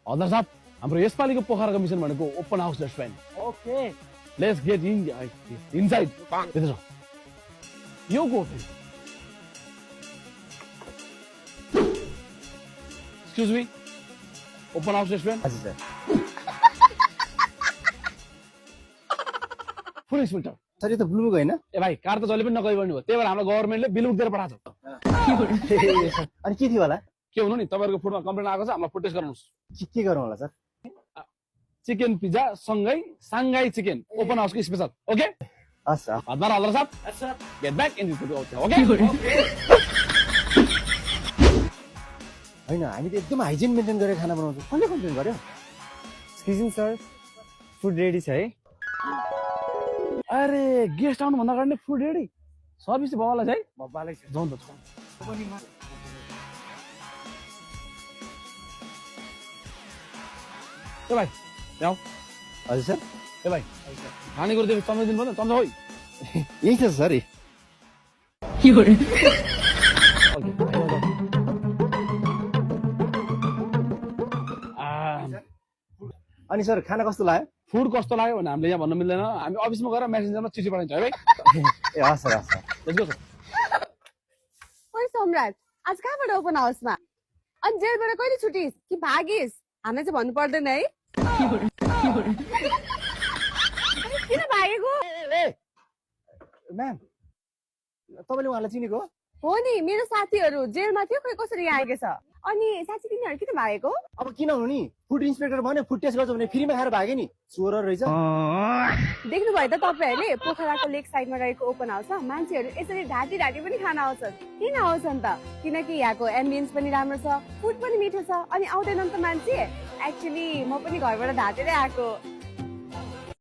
हजुर साहब हाम्रो यसपालिको पोखराको मिसन भनेको open house restaurant okay let's get in inside भित्र यो को excuse me open house restaurant हजुर सर फुल इन्सपेक्टर सर यो त ब्लू बुक होइन ए भाइ कार त जहिले पनि नगई बढ्नु भयो त्यही भएर हाम्रो गभर्मेन्टले बिल दिएर पठाएको छ अनि के थियो होला के हुनु नि तपाईँहरूको फुडमा कम्प्लेन आएको छ हामीलाई फुड टेस्ट गराउनुहोस् के गरौँ होला सर चिकन पिज्जा सँगै साङ्घाई चिकन ओपन हाउसको स्पेशल ओके हस् सर हजर हजर साहब गेट ब्याक इन ओके होइन हामी त एकदम हाइजिन मेन्टेन गरेर खाना बनाउँछौँ कसले कम्प्लेन गर्यो एक्सक्युज सर फुड रेडी छ है अरे गेस्ट आउनु भन्दा अगाडि फुड रेडी सर्भिस भयो होला है बाबालाई जाउँ त ए भाइ ल्याऊ हजुर सर ए भाइ खानेकुरो दिएको चम्चा दिनु पर्दैन चम्चा होइ यही छ सर अनि सर खाना कस्तो लाग्यो फुड कस्तो लाग्यो भने हामीले यहाँ भन्न मिल्दैन हामी अफिसमा गएर मेसेन्जरमा चिठी पठाइन्छ है भाइ ए हस् सर हस् सर लेट्स गो सर ओइ सम्राट आज कहाँबाट ओपन हाउसमा अनि जेलबाट कहिले छुटिस कि भागिस हामीलाई चाहिँ भन्नु पर्दैन है किन भागेको म्याम तपाईँले उहाँलाई चिनेको हो नि मेरो साथीहरू जेलमा थियो खोइ कसरी यहाँ आइगेछ अनि साथी तिनीहरू किन भागेको अब किन हुनु नि फुड इन्सपेक्टर भन्यो फुड टेस्ट गर्छ भने फ्रीमा खाएर भाग्यो नि चोर रहेछ देख्नुभयो त तपाईँहरूले पोखराको लेक साइडमा रहेको ओपन हाउसमा मान्छेहरू यसरी ढाँटी ढाँटी पनि खान आउँछन् किन आउँछन् त किनकि यहाँको एम्बियन्स पनि राम्रो छ फुड पनि मिठो छ अनि आउँदैनन् त मान्छे एक्चुअली म पनि घरबाट ढाँटेरै आएको